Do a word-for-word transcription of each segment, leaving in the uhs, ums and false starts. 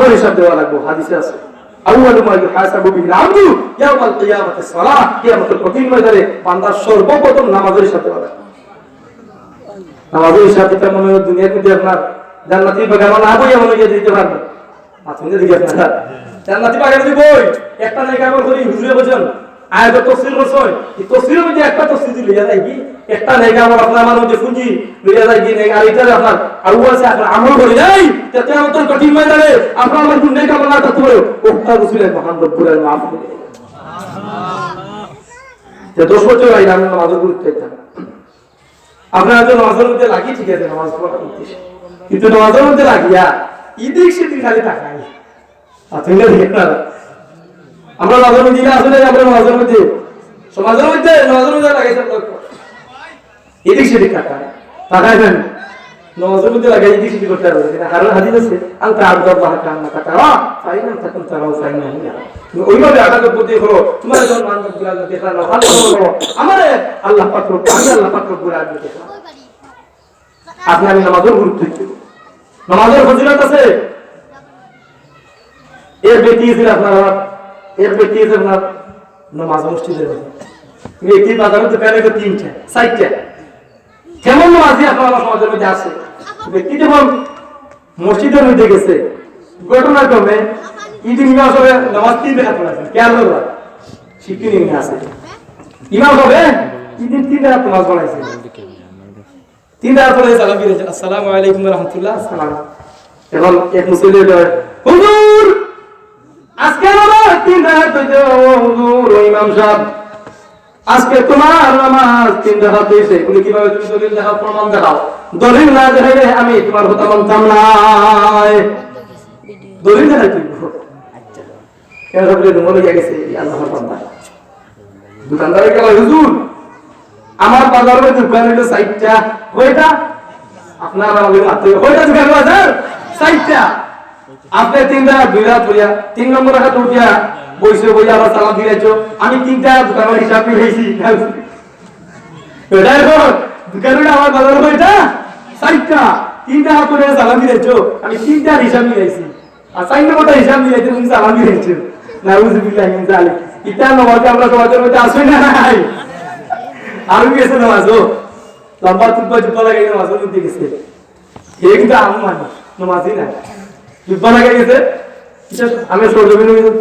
নামাজর হিসাব দেওয়া লাগবো, হাদিসে আছে। আউয়ালু মা ইউহাসাবু বিহিল আবদু ইয়াউমাল কিয়ামাতিস সালাহ, কিয়ামতের কঠিন ময়দানে বান্দার সর্বপ্রথম নামাজর হিসাব দেওয়া লাগবো। নামাজর হিসাব দিতে মনে হয় দুনিয়ার মধ্যে আপনার জান্নাতি বাগানো না বইয়া মনে হয় দিতে পারবো। মাথা মধ্যে দিকে আপনারা জান্নাতি বাগানো যদি বই, একটা নেক আমল করি, হুজুরে বলছেন, আয়াত তফসির করছেন, এই তফসিরের মধ্যে একটা তফসির লইয়া যায় কি, একটা নেক আমল আপনার আমার মধ্যে পুঁজি লইয়া যায় কি, নেক, আর এটা আপনার আরো আছে, আপনার আমল করি নাই, তে কিয়ামতের কঠিন ময়দানে আপনার আমার কোন নেক আমল না থাকতে পারে, ওটা রসুলের মহান রব্বুল আলামিন মাফ করে দেন। যে দশ বছর আগে আমি নামাজের গুরুত্ব দিতাম, আপনারা তো নামাজের মধ্যে লাগি, ঠিক আছে, নামাজ পড়া করতেছি, কিন্তু নামাজের মধ্যে লাগিয়া ইদিক সেদিক খালি তাকাই। আর তুমি না দেখে না, আমরা নামাজের মধ্যে, আসলে আমরা নামাজের মধ্যে, সমাজের মধ্যে, নামাজের মধ্যে লাগাইছে আমরা। এদিক সেদিক তাকায়, তাকায় না। নামাজের মধ্যে লাগাই এদিক সেদিক করতে পারবে না। কারণ হাদিস আছে, "আন তা'বুদাল্লাহা কাআন্নাকা তারাহু, ফাইন লাম তাকুন তারাহু ফাইন্নাহু ইয়ারাক।" তুমি ওইভাবে আকাশের প্রতি করো, তোমার যখন মান রব্বুল আলামিন দেখলা না, ভালো করে করো। আমারে আল্লাহ পাক রব্বুল, আমি আল্লাহ পাক রব্বুল আলামিন দেখলাম। আপনি আমি নামাজের গুরুত্ব কি? নামাজের ফজিলত আছে। এক ব্যক্তি গেছিল আপনার, এক ব্যক্তি গেছিল আপনার নামাজ মসজিদের মধ্যে। ব্যক্তি বাজারের দোকানে তো তিনটা, চারটা। কেমন নামাজি আপনার আমার সমাজের মধ্যে আছে? ব্যক্তি যখন মসজিদের মধ্যে গেছে, ঘটনাক্রমে ইদিন ইমাম সাহেব নামাজ তিন রেকাত পড়াইছেন। খেয়াল করবা, শিক্ষণীয় আছে। ইমাম সাহেব ইদিন তিন রেকাত নামাজ পড়াইছেন। তিন রাকাত পড়ে সালাম ফিরাইছে, "আসসালামু আলাইকুম ওয়া রাহমাতুল্লাহ, আসসালাম।" এখন এক মুসল্লি কয়, "হুজুর, আজকে আমার তিন রাকাত হইতে, ও হুজুর, ও ইমাম সাহেব, আজকে তোমার নামাজ তিন রাকাত হইছে, এগুলো কিভাবে তুমি দলিল দেখাও, প্রমাণ দেখাও? দলিল না দেখাইলে আমি তোমার কথা মানতাম না।" দলিল দেখাই তুই। কেন সব রুমাল হইয়া গেছে, এই আল্লাহর বান্দা। দোকানদারে কয়, "হুজুর, আমার বাজারের মধ্যে দোকান হইলো চারটা।" "কয়টা?" "আপনার আমাদের মাত্র কয়টা দোকান বাজার?" "চারটা।" "আপনি তিন রাকাত, দুই রাকাত পড়িয়া, তিন নম্বর রাকাত উঠিয়া বইছে, বইয়া আবার সালাম ফিরাইছো। আমি তিনটা দোকানের হিসাব মিলাইছি।" "এটা এখন দোকান হইলো আমার বাজারের কয়টা?" "চারটা।" "তিন রাকাত পড়িয়া সালাম ফিরাইছো, আমি তিনটার হিসাব মিলাইছি।" আর চার নম্বরটা হিসাব মিলাইতে তুমি সালাম মিলাইছো। নাউজুবিল্লাহি মিন যালিক। ইতা নামাজি আমরা সমাজের মধ্যে আছে না নাই? আরো গেছে নামাজও। লম্বা টুপা জুব্বা লাগাই নামাজের মধ্যে গেছে। হে কিন্তু আম মানুষ, নামাজি না। জুব্বা লাগাই গেছে। বিশেষ আমি সরজমিনে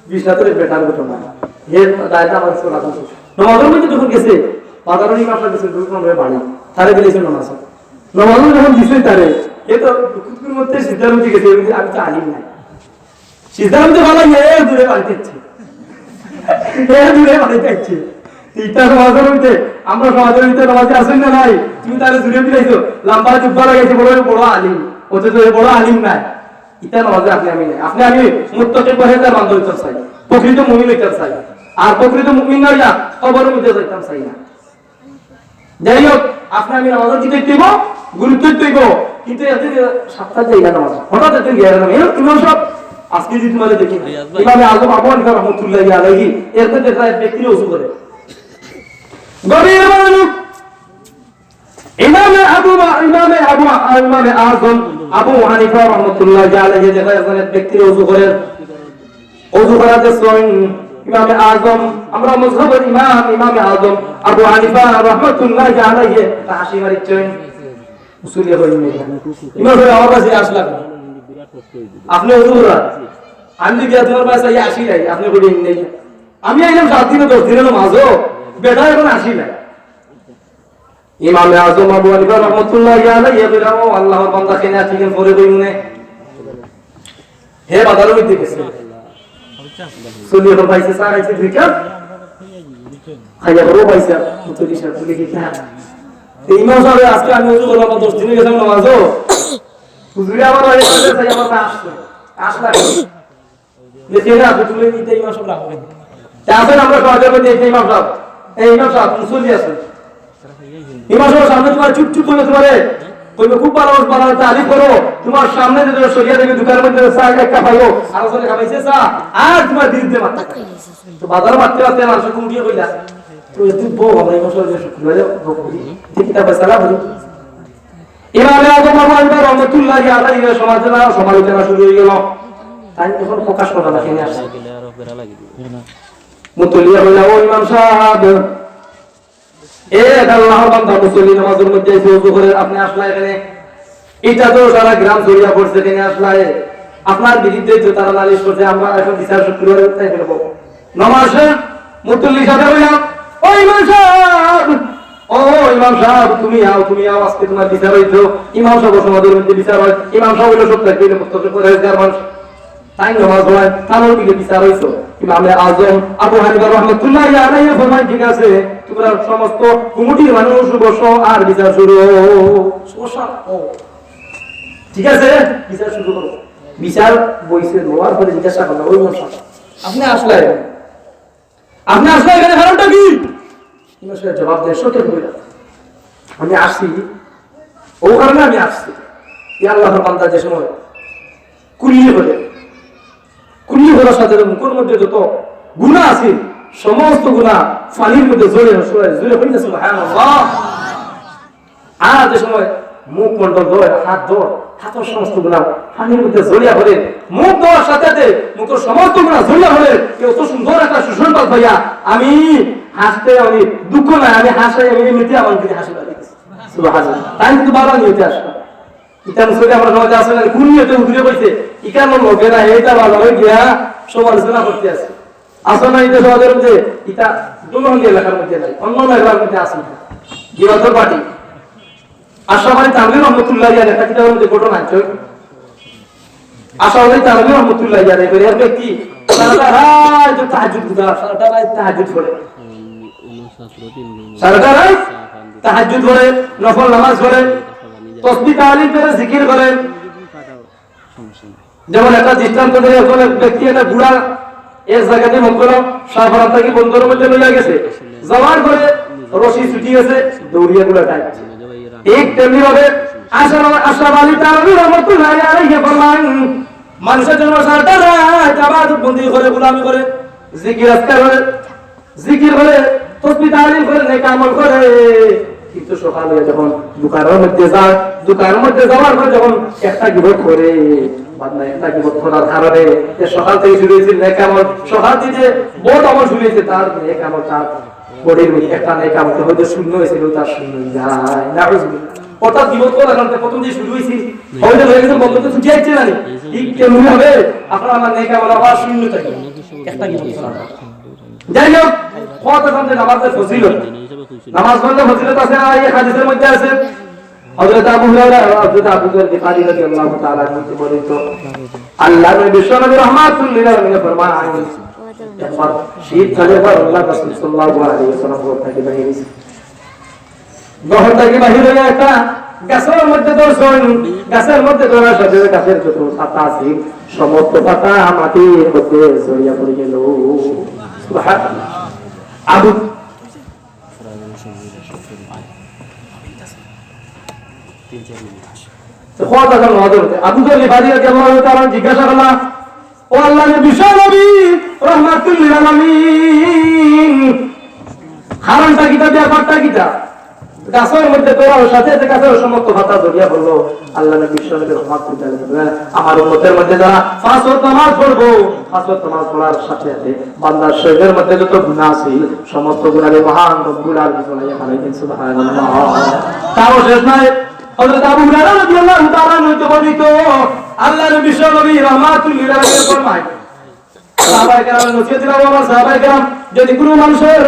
বিশ্বনাথের বেটার ঘটনা। হে দায়িত্ব আমার সরাসরি। নামাজের মধ্যে যখন গেছে, বাজারের ইমাম সাহেব গেছে, দুই নম্বরে বাড়ি। তারে দিলেছে নামাজ। নমাজও যখন দিছে তারে, এ তো কুকুর মধ্যে সিদ্ধার মধ্যে গেছে, এর মধ্যে আমি তো আলিম নাই। সিদ্ধার মধ্যে ভালো, এ দূরে বাড়িতে ইচ্ছে। এ দূরে বাড়িতে ইচ্ছে। ইটা সমাজের মধ্যে, আমরা সমাজের মধ্যে নামাজি আছেন না নাই? তুমি তারে দূরে দিলাইছো, লম্বা জুব্বা লাগাইছে, বড় বড় আলিম। অথচ এ বড় আলিম নাই। ইটা নামাজি আপনি আমি নাই। আপনি আমি মুত্তাকি পরহেজগার বান্দা হইতাম চাই। প্রকৃত মুমিন হইতাম চাই। আর প্রকৃত মুমিন না হইয়া কবরের মধ্যে যাইতাম চাই না। যাই হোক, আপনি আমি নামাজের দিকে একটু হইব, গুরুত্ব একটু হইব, কিন্তু এদিকে সাপ্তাহ যাই না নামাজ। হঠাৎ একদিন গিয়ে গেলাম, "এ, ইমাম সাহেব, আজকে যদি তোমাদের দেখি না।" ইমামে আজম আবু হানিফা রহমতুল্লাহি আলাইহি, এরপর দেখা এক ব্যক্তির অজু করে। গভীর মনোযোগ। ইমামে আবু, ইমামে আবু, ইমামে আজম আবু হানিফা রহমতুল্লাহি আলাইহি দেখা একজন এক ব্যক্তির অজু করেন। অজু করা দেখছইন ইমামে আজম, আমরা মজহবের ইমাম, ইমামে আজম আবু হানিফা রহমতুল্লাহি আলাইহি একটা হাসি মারিচ্ছইন। মুসল্লি হইন না। ইমাম সাহেব, আমার কাছে আসলাম। আপনি অজু করা। আমি যদি তোমার কাছে আসি নাই, আপনি বলি নাই। আমি আইলাম সাত দিনে দশ দিনে নামাজও, বেটা এখন আসি নাই। ইমামে আজম আবু হানিফা রহমতুল্লাহি আলাইহি বলে, "ও আল্লাহর বান্দা, কেনে আছিলেন পরে কইমুনে?" হে বাজারর মধ্যে গেছে। চলি এখন পাইছে, চা খাইছে দুই কাপ। খাইয়া বড় পাইছে, চল্লিশ টাকা, চল্লিশ টাকা। তো ইমাম সাহেব, আজকে আমি অজু করলাম, আমার দশ দিনে গেলাম নামাজও। হুজুরে আমার বাড়ি পাশে তাই আমার না আসছে। আসলা। দেখে না, আপনি তুলে নিতে ইমাম সাহেব রাখবেন। তা আছেন আমরা সমাজের মধ্যে এই ইমাম সাহেব। এই ইমাম সাহেব, মুসল্লি আছেন। ইমাম সাহেব সামনে তোমার চুপ চুপ করে তোমারে কইবে, "খুব ভালো, ভালো, তালিফ করো।" তোমার সামনে যে তোমার সরিয়া দেখবে, দোকানের মধ্যে চা একটা পাইও, আর ওখানে খাবাইছে চা, আর তোমার বিরুদ্ধে মাথা। তো বাজারে মারতে মারতে মানুষ কমিটিয়ে কইলা, "তো এত বউ, আমরা ইমাম সাহেব শুক্রবারে বউ করি, দেখি তারপর সালাম করি।" ইমামে আজম আবু হানিফা রহমতুল্লাহি আলাইহি সমালোচনা, সমালোচনা শুরু হয়ে গেল। তাইন অখন প্রকাশ করা না, কেনে আসছে? মুতল্লিয়ে কইলা, "ও ইমাম সাব, এ আল্লাহর বান্দা মুসল্লি নামাজর মধ্যে আইছে, অজু করের, আপনে আসলা কেনে? ইটা তো সারা গ্রাম ছড়িয়া পড়ছে, কেনে আসলা? আপনার বিরুদ্ধে তো তারা নালিশ করছে, আমরা অখন বিচার শুরু করি তাই ফেলবো।" নমাজ শেষ, মুতল্লি সাব কইলা, "ও ইমাম সাব, ও ইমাম সাব, তুমি আও, তুমি আও, আজকে তুমার বিচার অইতো।" ইমাম সাব সমাজর মধ্যে বিচার অয়, ইমাম সাব অইলো সব থাকি অইলো মুস্তাশার পরহেজগার মানুষ। তাইন নমাজ পড়াইন, তান লগে বিচার অইতো। ইমামে আজম আবু হানিফা রহমতুল্লাহি আলাইহি ফরমাইন, "ঠিক আছে, তুমরা সমস্ত কমিটির মানুষ বসো আর বিচার শুরু হোক।" বসা, ও। ঠিক আছে, বিচার শুরু করো। বিচার বইছে, বওয়ার পরে জিজ্ঞাসা করলা, "ও ইমাম সাব, আপনে আসলা, আপনে আসলা কেনে, কারণটা কি?" ইমাম সাব জবাব দেয়, "সঠিক বইলা, আমি আসছি, ও কারণে আমি আসছি।" ইয়া আল্লাহর বান্দা যে সময় কুল্লি করে, কুল্লি করার সাথে সাথে মুখর মধ্যে যত গুনা আছে, সমস্ত গুনা পানির মধ্যে ঝরে, ঝরে, ঝরে হয়ে গেছে। সুবহানাল্লাহ। আর যে সময় মুখ মণ্ডল ধরে, হাত ধর, হাতর সমস্ত গুনা পানির মধ্যে ঝরিয়া পড়ে, মুখ ধরার সাথে সাথে মুখর সমস্ত গুনা ঝরিয়া পড়ে, কেউ তো সুন্দর একটা সুসংবাদ পাইয়া, আমি হাসতে, আমি দুঃখ নাই, আমি হাসাই, আমি এমনিতে আমার দিকে হাসি লাগে। সুবহানাল্লাহ। তাই কিন্তু বাধা নিয়ে আসবে। ইটা মুসলিম আমরা সমাজে আছে না, কোন নিয়তে হুজুরে কইছে, ইকার নাম লগে না, এইটা ভালো হয়ে গিয়া সমালোচনা করতে আছে। আসলে না, ইটা সমাজের মধ্যে, ইটা দুলহন এলাকার মধ্যে নাই, অন্য অন্য এলাকার মধ্যে আছে। গিবাদর পার্টি। আশরাফ আলী থানভী রহমতুল্লাহ আলাইহি একটা কিতাবের মধ্যে ঘটনা আছে। আশরাফ আলী থানভী রহমতুল্লাহ আলাইহি করে এক ব্যক্তি সারাটা রাত তাহাজ্জুদ গুজার, সারাটা রাত তাহাজ্জুদ পড়ে। সারাটা রাত তাহাজ্জুদ পড়ে, নফল নামাজ পড়ে, তসবিহ তাহলিল করে, জিকির করে। যেমন একটা দৃষ্টান্ত দিলে, এখন এক ব্যক্তি একটা ঘোড়া এক জায়গাতে মন করো, শাহপাড়া থেকে বন্দরের মধ্যে লইয়া গেছে, যাওয়ার পরে রশি ছুটি গেছে, দৌড়িয়া ঘোড়া টাইট। ঠিক তেমনি ভাবে আশরাফ, আশরাফ আলী থানভী রহমতুল্লাহ আলাইহি ফরমান, মানুষের জন্য সারাটা রাত ইবাদত বন্দি করে, গোলামি করে, জিকির আজকার করে, জিকির করে, তসবিহ তাহলিল করে, নেক আমল করে, কিন্তু সকালে যখন দোকানের মধ্যে যায়, দোকানের মধ্যে যাওয়ার পর যখন একটা গিবত করে, বান্দা একটা গিবত করার কারণে, যে সকাল থেকে শুরু হয়েছিল নেক আমল, সকাল থেকে বদ আমল শুরু হয়েছে, তার নেক আমল, তার বডির মধ্যে একটা নেক আমল তো হয়তো শূন্য হয়েছিল, তার শূন্য হয়ে যায়। নাউজুবিল্লাহ। অর্থাৎ গিবত করার কারণে প্রথম যে শুরু হয়েছে, হয়তো হয়ে গেছে, বন্ধ তো ছুটি আসছে না নি? ঠিক তেমনি হবে, আপনার আমার নেক আমল আবার শূন্য থাকে। একটা গিবত করার কারণে। যাই হোক, কথা সামনে নামাজের ফজিলত। নামাজ পড়লে ফজিলত আছে না? এই হাদিসের মধ্যে আছে। হযরত আবু হুরায়রা, হযরত আবু যর গিফারি রাদিয়াল্লাহু তাআলা আনহু বর্ণিত, আল্লাহর নবী বিশ্বনবী রাহমাতুল লিল আলামিন ফরমান, একবার শীতকালে একবার আল্লাহর রাসূল সাল্লাল্লাহু আলাইহি ওয়াসাল্লাম ঘর থেকে বাইরে গেছে। ঘর থেকে বাইরে হয়ে একটা গাছের মধ্যে ধরছেন, গাছের মধ্যে ধরার সাথে গাছের যত পাতা আছে, সমস্ত পাতা মাটির মধ্যে ঝরিয়া পড়ে গেল। সুবহানাল্লাহ। আবু তো কথা যখন হজরত আবু যর গিফারি রাদিয়াল্লাহু তাআলা জিজ্ঞাসা করলা, "ও আল্লাহর নবী, বিশ্ব নবী, রাহমাতুল লিল আলামিন, কারণটা কিতা, ব্যাপারটা কিতা?" গাছের মধ্যে ধরার সাথে সাথে গাছের সমস্ত পাতা ঝরিয়া পড়লো। আল্লাহর নবী বিশ্ব নবী রাহমাতুল লিল আলামিন বলেন, "আমার উম্মতের মধ্যে যারা পাঁচ ওয়াক্ত নামাজ পড়বো, পাঁচ ওয়াক্ত নামাজ পড়ার সাথে সাথে বান্দার শরীরের মধ্যে যত গুনাহ আছে, সমস্ত গুনাহ মহান রব্বুল আলামিন ঝরাইয়া ফালাই দেন।" সুবহানাল্লাহ। তাও শেষ নাই, হযরত আবু হুরায়রা রাদিয়াল্লাহু তাআলা আনহু হতে বর্ণিত, আল্লাহর নবী বিশ্ব নবী রাহমাতুল লিল আলামিন ফরমায়, সাহাবায়ে কেরাম নসিহত দিলাম, আমার সাহাবায়ে কেরাম, যদি কোনো মানুষের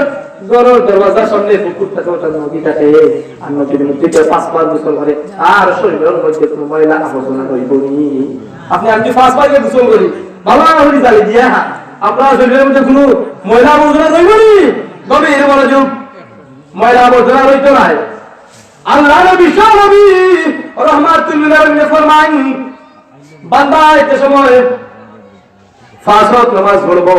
ঘরের দরওয়াজার সামনে পুকুর থাকে, ওটা নদী থাকে, আর নদীর মধ্যে কেউ পাঁচবার গোসল করে, আর শরীরের মধ্যে কোনো ময়লা আবর্জনা রইব নি? আপনি আমি পাঁচবার করে গোসল করি, বাবা, আমি জানি দিয়া, আপনার শরীরের মধ্যে কোনো ময়লা আবর্জনা রইব নি? তবে এর বড় যুগ ময়লা আবর্জনা রইতো নাই। আল্লাহ নবী, বিশ্ব নবী, রাহমাতুল লিল আলামিন ফরমান, বান্দা এতে সময় পাঁচ ওয়াক্ত নামাজ পড়বো,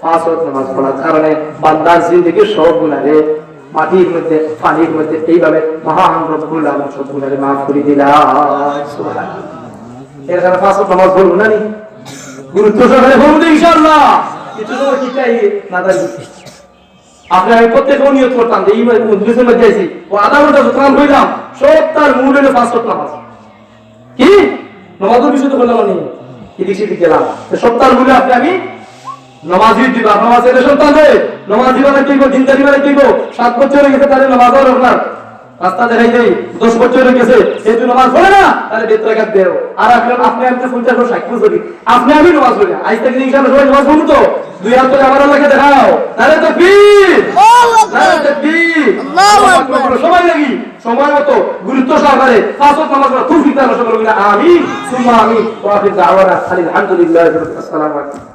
পাঁচ ওয়াক্ত নামাজ পড়ার কারণে বান্দার জিন্দেগির সব গুনারে মাটির মধ্যে, পানির মধ্যে এইভাবে মহান রব্বুল আলামিন সব গুনারে মাফ করে দিলা। সুবহানাল্লাহ। এর কারণে পাঁচ ওয়াক্ত নামাজ পড়বো না নি? গুরুত্ব সহকারে পড়বো তো ইনশাআল্লাহ। কিছু সময় কি চাই? না চাই? আপনি আমি প্রত্যেকে নিয়ত করতাম যে এই মজলিসের মধ্যে আছি, ও আধা ঘন্টা যতক্ষণ হইলাম, সব তার মূল হইল পাঁচ ওয়াক্ত নামাজ। কি? নামাজের বিষয়ে তো বললাম আমি। এদিক সেদিক গেলাম। তো সপ্তাহ বলে আপনি আমি নমাজি দিবা, নমাজ এলে সন্তান দেয়, নমাজি বানাইতে হইব, দিনদারি বানাইতে হইব। সাত বছর হয়ে গেছে, তাহলে নমাজও রাখলাম, রাস্তা দেখাই দেই। দশ বছর হয়ে গেছে, যেহেতু নমাজ পড়ে না, তাহলে বেত্রাঘাত দেও। আর আপনি, আপনি আমি তো পঞ্চাশ বছর, ষাট বছর, আপনি আমি নমাজ পড়ি না। আজ থেকে ইনশাআল্লাহ সবাই নমাজ পড়বো তো? দুই হাত তুলে আমার আল্লাহকে দেখাও। নারায়ে তাকবীর। আল্লাহু আকবার। নারায়ে তাকবীর। আল্লাহু আকবার। সবাই লাগি সময় মতো গুরুত্ব সহকারে পাঁচ ওয়াক্ত নামাজ পড়া তৌফিক দান করুন। আমিন, সুম্মা আমিন। ওয়া আখির দাওয়ানা আনিল হামদুলিল্লাহি রাব্বিল আলামিন। আসসালামু আলাইকুম।